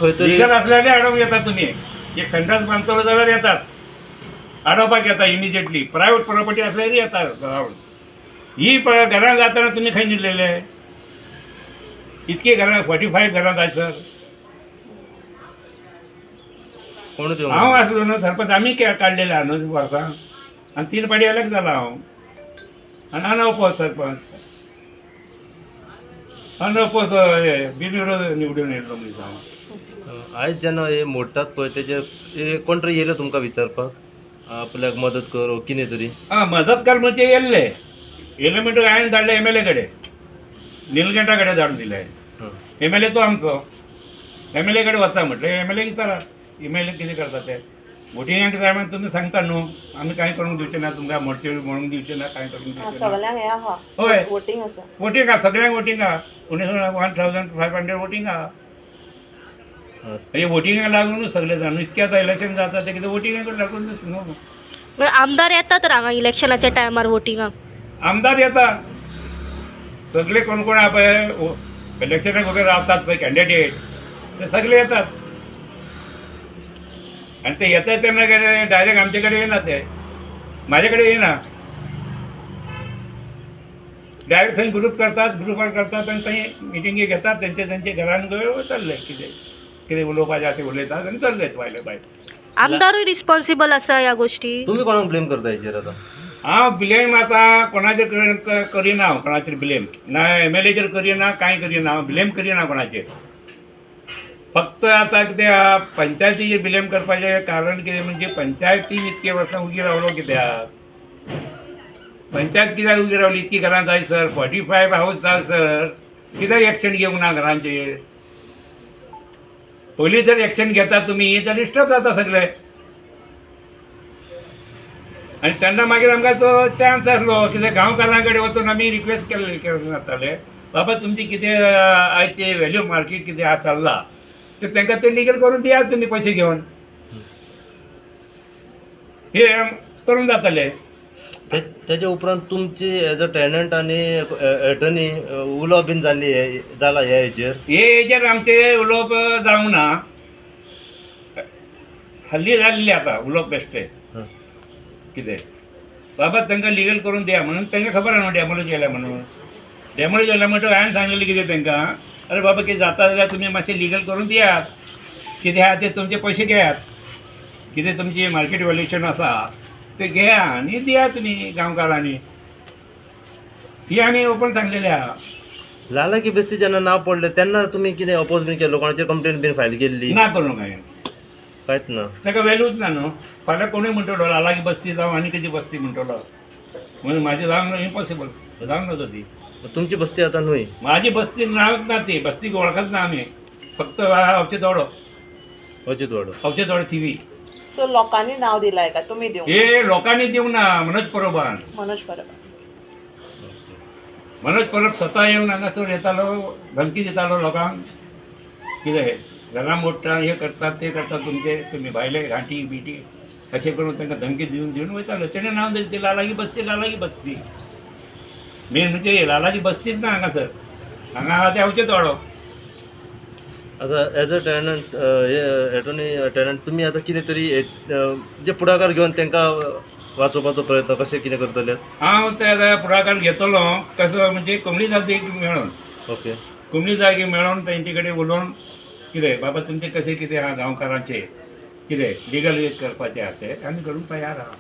खंय तरी लिगल आसल्यार आडोवंक येता तुमी. एक संडास बांदतलो जाल्यार येतात, आडोवपाक येता इमिजिएटली. प्रायवेट प्रॉपर्टी आसल्यार येता रावन. ही घरां जातना तुमी खंय दिल्लेले? इतकी घरां 45 घरां जाय सर. हांव आसलो न्हू सरपंच, आमी काडलेले आहा न्हू वर्सां, आनी 3 पाटी एलेक्ट जाला हांव, आनी अनअपोज सरपंच, अनअपोज बिनविरोध निवडून येयल्लो मनीस हांव. आयज जेन्ना हे मोडटात पळय तेजेर कोण तरी येयलो तुमकां विचारपाक आपल्याक मदत कर कितें तरी? आं, मदत कर म्हणजे येयल्ले, येयले म्हणटकीर हांवें धाडले एम एल ए कडेन, निलकंठा कडेन धाडून दिले. एम एल ए तो आमचो, एम एल ए कडेन वता म्हटलें, एम एल ए विचारा एम एल ए कितें करता ते. वोटिंगाक जाय मागीर तुमी सांगता न्हू, आमी कांय करूंक दिवचे ना तुमकां, मोडचे म्हणूंक दिवचे ना, कांय करूंक दिवचे ना. सगळ्यांक हें आहा, हय वोटींग आसा, वोटींग आहा, सगळ्यांक वोटींग आहा. 1500 वोटींग आहा. हे वोटिंगाक लागूनच सगळे जाण इतके आतां इलेक्शन जाता ते कितें वोटिंगाक लागूनच न्हू. आमदार येता तर हांगा इलेक्शनाच्या टायमार वोटिंगाक? आमदार येता, सगळे कोण कोण आहा पळय इलेक्शनाक वगैरे रावतात पळय कॅन्डिडेट, ते सगळे येतात. आनी ते येतात तेन्ना कितें डायरेक्ट आमचे कडेन येना, ते म्हाजे कडेन येना, डायरेक्ट थंय ग्रूप करतात, ग्रुपार करतात आनी थंय मिटिंगी घेतात, तेंचे तेंचे घरान चल्ले, कितें कितें उलोवपाचें आसा तें उलयतात आनी चल्ले भायले भायर. आमदारूय रिस्पॉन्सिबल आसा ह्या गोश्टी? तुमी कोणाक ब्लेम करता हेचेर आतां? हांव ब्लेम आतां कोणाचेर करिना, हांव कोणाचेर ब्लेम ना, एम एल एचेर करिना, कांय करिना, हांव ब्लेम करिना कोणाचेर. फक्त आतां कितें आहा, पंचायतीचेर ब्लेम करपाचें कारण कितें म्हणजे पंचायतीन इतके वर्सां उगी रावलो कित्याक, पंचायत कित्याक उगी रावली? इतकी घरां जाय सर, 45 हावज जाय सर, कित्याक एक्शन घेवंक ना घरांचेर? पयलीं जर एक्शन घेता तुमी जाल्यार डिस्टर्ब जाता सगळे. आनी तेन्ना मागीर आमकां तो चान्स आसलो कित्याक गांवकारां कडेन वचून आमी रिक्वेस्ट केल्ले जाताले, बाबा तुमची कितें आयची व्हॅल्यू मार्केट कितें आहा चल्ला ते तांकां ते लिगल करून दियात तुमी पयशे घेवन, हे करून जाताले. तेजे उपरांत तुमची एज अ टेनंट आनी एटर्नी उलोवप बीन जाल्ली जाला ह्या हेचेर? हे हेचेर आमचें उलोवप जावंक ना, हल्ली जाल्ली आतां उलोवप बेश्टें कितें बाबा तांकां लिगल करून दिया म्हणून. तांकां खबर आहा न्हू डॅमोलेज केल्या म्हणून, डॅमोलेज केल्या म्हणटकीर हांवें सांगलेलें कितें तांकां, अरे बाबा कितें जाता जाल्यार तुमी मातशें लिगल करून दियात, कितें आहा तें तुमचे पयशे घेयात, कितें तुमची मार्केट व्हॅल्युएशन आसा ते घेया आनी दिया तुमी गांवकारांनी. ही आमी ओपन सांगलेली आहा. लाला की बस्ती जेन्ना नांव पडलें तेन्ना तुमी कितें अपोज बीन केल्लो, कोणाचेर कंप्लेन बीन फायल केल्ली? ना करूंक हांवें, कांयच ना, ताका व्हॅल्यूच ना न्हू. फाल्यां कोणूय म्हणटलो लाला की बस्ती जावं आनी कितें बस्ती म्हणटलो, म्हणून म्हाजी जावंक इम्पॉसिबल, जावंक नजो ती. तुमची बस्ती आतां न्हय? म्हाजी बस्ती नांवच ना, ती बस्तीक वळखच ना आमी, फक्त अवचेतवाडो, अवचेतवाडो, अवचेतवाडो थिवी. सो लोकांनी नांव दिलां का तुमी दिवंक? हे लोकांनी दिवंक ना, मनोज परबान, मनोज परब, मनोज परब स्वता येवन हांगासर येतालो, धमकी दितालो लोकांक, कितें घरां मोडटा, हे करतात ते करतात तुमचे, तुमी भायले घांटी बिटी अशें करून तांकां धमकी दिवन दिवन वयतालो. तेणें नांव दिलें ती लालागी बस्ती, लालागी बस्ती. मेन म्हणजे लालाची बस्तीच ना हांगासर, हांगा आहा तें अवचेतवाडो. आतां एज अ टेनंट हे एटर्नी टेनंट तुमी आतां कितें तरी जे पुढाकार घेवन तांकां वाचोवपाचो प्रयत्न कशें कितें करतले? हांव ते आतां पुढाकार घेतलो कसो म्हणजे कोंकणी जातीक मेळोन, ओके, कोंकणी जातीक मेळोन तेंचे कडेन उलोवन कितें बाबा तुमचें कशें कितें आहा गांवकारांचें कितें लिगल करपाचें आहा तें आमी करूंक तयार आहा.